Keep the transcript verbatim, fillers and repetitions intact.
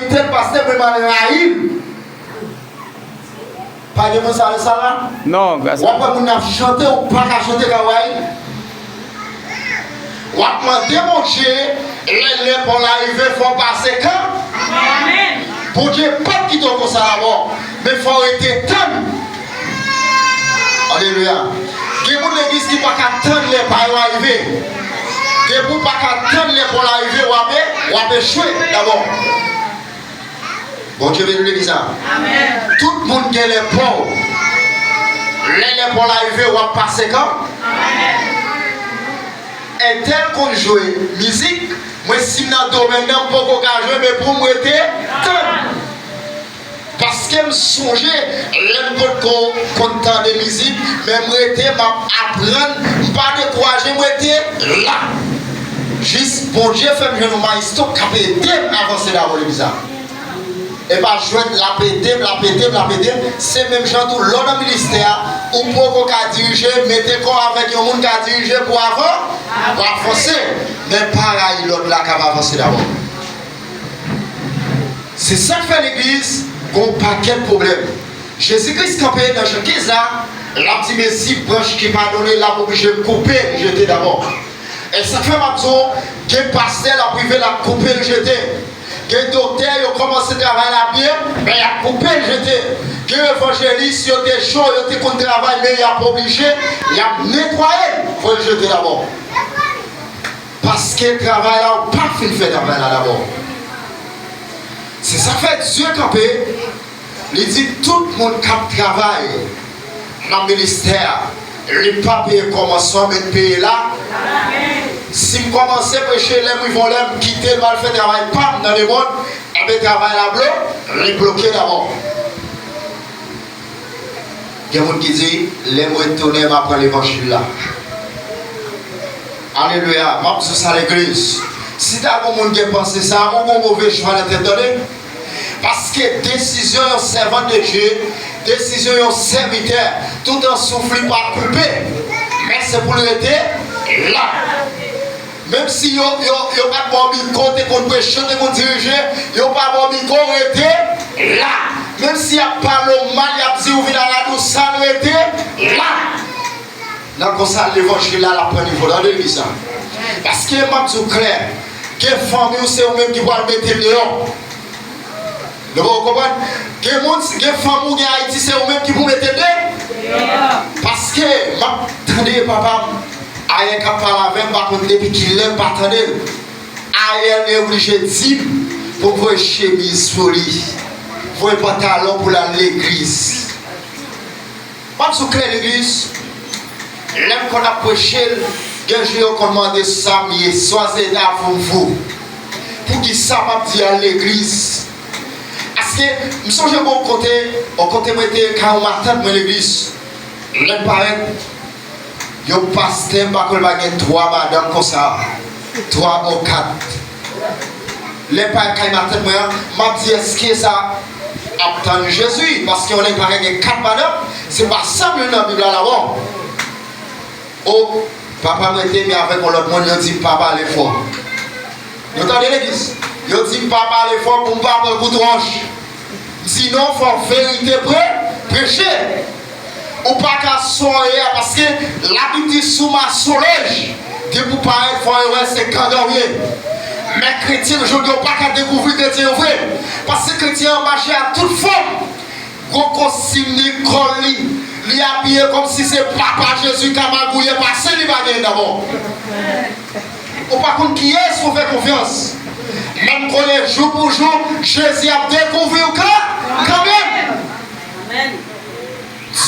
Tèl pastè, mwen m al rayi l. Pa gen moun sa yo sa la? Non, gras. W ap wè moun nan ap chante, ou pa ka chante, ka rayi. W ap mande Bondye, lè lè pa w la rive, fò w pase kan? Amèn. Bondye p ap kite w konsa dabò, men fò w rete tann. Alelouya. Gen moun legliz ki pa ka tann lè pa yo a rive. Depi w pa ka tann lè pa w la rive, w ap, w ap echwe dabò. Bondye beni legliz la. Amèn. Tout moun gen lè pa w. Lè lè pa w la rive, w ap pase kan? Amèn. Entèl konn jwe mizik, mwen si m nan domèn nan, m poko ka jwe, men pou m rete tann. Paske m sonje, lè m potko konn tande mizik, men m rete, m ap aprann, m pa dekouraje, m rete la. Jis Bondye fè m jwenn yon maestro k ap ede m avanse dabò legliz la. E pa jwèt, l ap ede m, l ap ede m, l ap ede m. Se menm jan tou, lè w nan ministè a, ou poko ka dirije, mete kò w avèk yon moun ka dirije pou avan, pou avanse. Men pa rayi lòt la k ap avanse dabò. Se sa k fè legliz gon pakèt pwoblèm. Jezi Kris kanpe nan Jan kenz la, l ap di, men si branch ki pa donnen, l ap oblije koupe l jete dabò. E sa k fè m ap di w, gen pastè l ap rive, l ap koupe l jete. Gen doktè, yo kòmanse travay la byen, men y ap koupe l jete. Gen evanjelis, yo te cho, yo te konn travay, men y ap oblije, y ap netwaye l, voye l jete dabò. Paske travay la, ou pa fin fè travay la dabò. Se sa k fè Dye kanpe, li di tout moun k ap travay nan ministè a, li pa peye kòmansman, men l peye la. Si m kòmanse preche, lè m rive yon lè, m kite l, m al fè travay pa m nan lemonn, enben travay la blo, li bloke dabò. Gen moun ki di, lè m retounen, m ap pran levanjil la. Alelouya, m ap di w sa legliz. Si ta gon moun gen panse sa, ou gon move chwa nan tèt, tande. Paske desizyon yon sèvant de Dye, desizyon yon sèvitè, toutan souf li pa koupe, men se pou l rete la. Menm si yo, yo, yo pa t ba w mikwo, te konn preche, te konn dirije, yo pa ba w mikwo, rete la. Menm si y ap pale w mal, y ap di w vin aladou sal, rete la. Nan konsa, levanjil la, l ap pran nivo l. Tande legliz la. Paske m ap di w klè, gen fanmi w, se ou menm ki pral mete deyò. Nou poko konprann? Gen moun, gen fanm ou gen Ayiti, se ou menm ki pou mete de. Paske m ap tande papa m, ayè k ap pale avè m, m pa konn depi kilè m pa tande l. Ayè li oblije di m pou m voye chemiz pou li, voye pantalon pou l al legliz. M ap sou kle legliz. Lè m konn ap preche l, gen jou yo konn mande sa m ye, swa se ta voum vou. Poukisa m ap di al legliz? Paske m sonje bon kote, yon kote mwen te ka yon matant mwen legliz. Lè m parèt, yon pastè, m pa kwè l pa gen twa madanm konsa, twa ou kat. Lè pa kay matant mwen an, m ap di, èske sa ap tann Jezi? Paske yon nèg pa ka gen kat madanm, se pa sa m li nan Bib la dabò. O, papa m rete, men avèk yon lòt moun, yo di m pa pale fò. Nou tande legliz? Yo di m pa pale fò pou m pa pran kout wòch. M di non, fò verite pre, preche. Ou pa ka sa w ye a, paske Labib di sou masonlòj, depi w parèt fò yo wè se gangan w ye. Men kretyen jodi a, ou pa ka dekouvri kretyen yo vre. Paske kretyen an mache a tout fòm. Gwo kostim li, kòl li, li abiye kòmsi se papa Jezi ka magouye pase li pa gen dabò. Ou pa konn kiyès ou fè konfyans. Men m konnen jou pou jou, Jezi ap dekouvri w.